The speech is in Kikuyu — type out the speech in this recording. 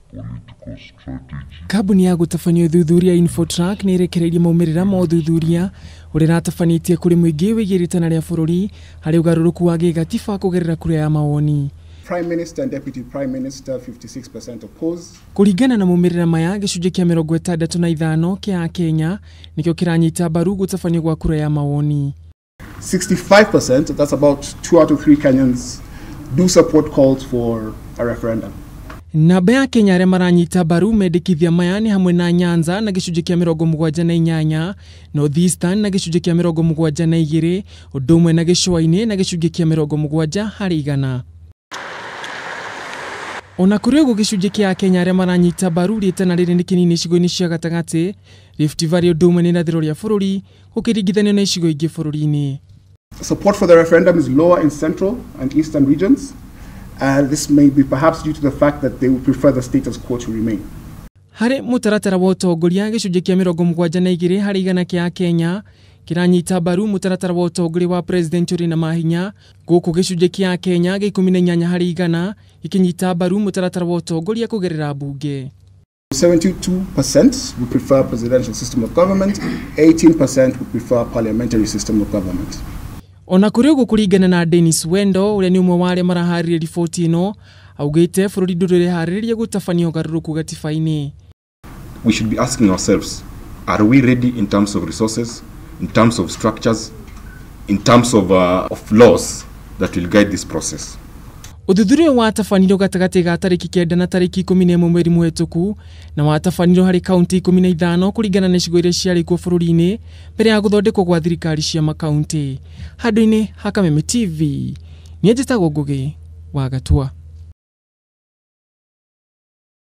Political strategy. Kambuni ya gũtabania ũthuthuria Infotrack nĩ ĩrekereirie maumĩrĩra ma ũthuthuria ũrĩa ĩratabanĩtie kũrĩ mũingĩ wĩgiĩ rĩtana rĩa bũrũri harĩ ũgarũrũku wa gĩgatiba kũgerera kura ya mawoni. Prime Minister and Deputy Prime Minister 56% oppose. Kũringana na maumĩrĩra maya, gĩcunjĩ kĩa 65 kĩa Akenya nĩkĩo kĩranyita mbaru gũtabanio gwa kura ya mawoni. 65%, that's about 2 out of 3 Kenyans, do support calls for a referendum. Namba ya Kenya arĩa maranyita mbaru mendekithia maya nĩ hamwe na Nyanza na gĩcunjĩ kĩa 78, North Eastern na gĩcunjĩ kĩa 72, ũndũ ũmwe na gĩcũa-inĩ na gĩcunjĩ kĩa 70 harĩ igana. Ona kũrĩ ũguo, gĩcunjĩ kĩa Akenya arĩa maranyita mbaru rĩtana rĩrĩ nĩ kĩnini icigo-inĩ cia gatagatĩ, Rift Valley ũndũ ũmwe na irathĩro rĩa bũrũri gũkĩringithanio na icigo ingĩ bũrũri-inĩ. Support for the referendum is lower in central and eastern regions. This may be perhaps due to the fact that they would prefer the status quo to remain. Harĩ mũtaratara wa ũtongoria, gĩcunjĩ kĩa 72 harĩ igana kĩa Akenya kĩranyita mbaru mũtaratara wa ũtongoria wa president ũrĩ na mahinya, gũkũ gĩcunjĩ kĩa Akenya gĩa 18 harĩ igana gĩkĩnyita mbaru mũtaratara wa ũtongoria kũgerera mbunge. 72% would prefer presidential system of government, 18% would prefer parliamentary system of government. Ona kũrĩ ũguo, kũringana na Dennis Wendo ũrĩa nĩ ũmwe wa arĩa maraharĩria riboti ĩno, augĩte bũrũri ndũrĩharĩrĩria gũtabania ũgarũrũku gatiba-inĩ. We should be asking ourselves, are we ready in terms of resources, in terms of structures, in terms of laws that will guide this process? Ũthuthuria ũyũ watabanĩrio gatagatĩ ga tarĩki 9 na tarĩki 11 mweri mũhetũku na watabanĩrio harĩ kaunti 15 kũringana na icigo iria ciarĩ kuo bũrũri-inĩ mbere ya gũthondekwo gwa thirikari cia makaunti. Handũ-inĩ ha Kameme TV, niĩ njĩtagwo Ngũgĩ wa Gatua.